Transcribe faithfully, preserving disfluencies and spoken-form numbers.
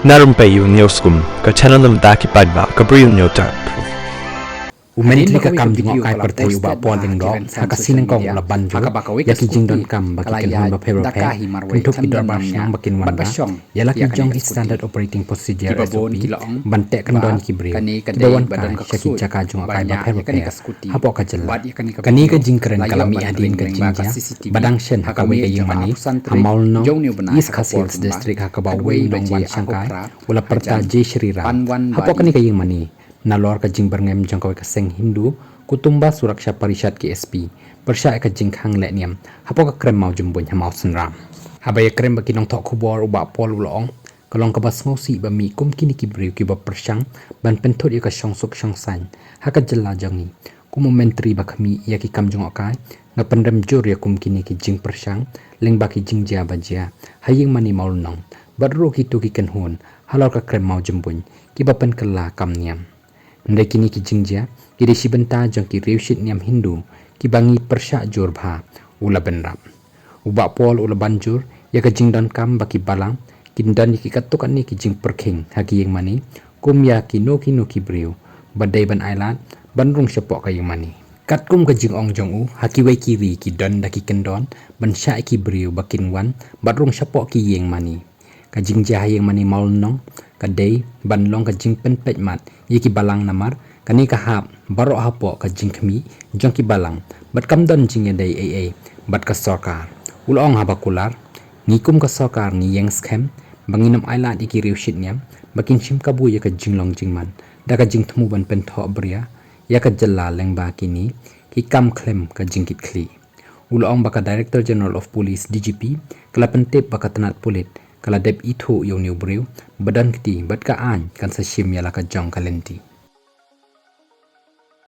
Na rympei ïa u News Kum, ka channel na bynta ki paidbah, ka Bri u News Tap. U Myntri ka kam jngohkai pyrthei u Bah Paul Lyngdoh ha ka sngi Nyngkong u la ban jur ïa ki jingdonkam ba ki kynhun bapher bapher, kynthup ki dorbar shnong ba kin wanrah ïa la ki jong ki Standard Operating Procedure, S O P, ban teh kyndon ki briew kiba wan kai sha ki jaka jngohkai bapher bapher hapoh ka jylla. Kane ka jingkren ka la mih hadien ka jingjia ba dang shen ha kawei ka ïingmane ha Mawlynnong, East Khasi Hills District, ha kaba uwei u nongwan shangkai u la pyrta Jai Shri Ram. Hapoh kane ka ïingmane, nalor ka jingbyrngem jong kawei ka seng Hindu, Kutumba Suraksha Parishad, K S P, pyrshah ïa ka jingkhang lehniam hapoh ka krem Mawjymbuin ha Mawsynram. Haba ïakren bad ki nongthoh khubor, u Bah Paul u la ong, ka long kaba sngewsih ba mih kum kine ki briew kiba pyrshang ban pynthut ïa ka shongsuk shongsaiñ ha ka jylla jong ngi. Kum u Myntri ba khmih ïa ki kam jngohkai, nga pynrem jur ïa kum kine ki jingpyrshang lyngba ki jingjia ba jia ha ïingmane Mawlynnong bad ruh kito ki kynhun halor ka krem Mawjymbuin kiba pynkylla kam niam. Hynrei kine ki jingjia ki dei shi bynta jong ki riewshit niam Hindu kiba ngi pyrshah jur bha, u la bynrap. U Bah Paul u la ban jur ïa ka jingdonkam ba ki balang kin don ïa ki katto katne ki jingpyrkhing ha ki ïingmane kum ïa kino kino ki briew ba dei ban ailad ban rung shapoh ka ïingmane. Katkum ka jingong jong u, ha kiwei ki ri ki don da ki kyndon ban shah ïa ki briew ba kin wan bad rung shapoh ki ïingmane. Ka jingjia ha ïingmane Mawlynnong ka dei ban long ka jingpynpeit mat ïa ki balang namar kane ka hap baroh hapoh ka jingkhmih jong ki balang bad kam don jingïadei ei ei bad ka sorkar. U la ong haba kular, ngi kum ka sorkar ngi ïeng skhem ba ngin ym ailad ïa ki riewshit niam ba kin shim kabu ïa ka jinglong jingman da ka jingthmu ban pynthohbria ïa ka jylla lyngba kine ki kam khlem ka jingkitkhlieh. U la ong ba ka Director General of Police, D G P, ka la pyntip ba ka tnat pulit ka la dep ithuh ïa une u briew ba don kti bad ka aiñ kan sa shim ïa la ka jong ka lynti.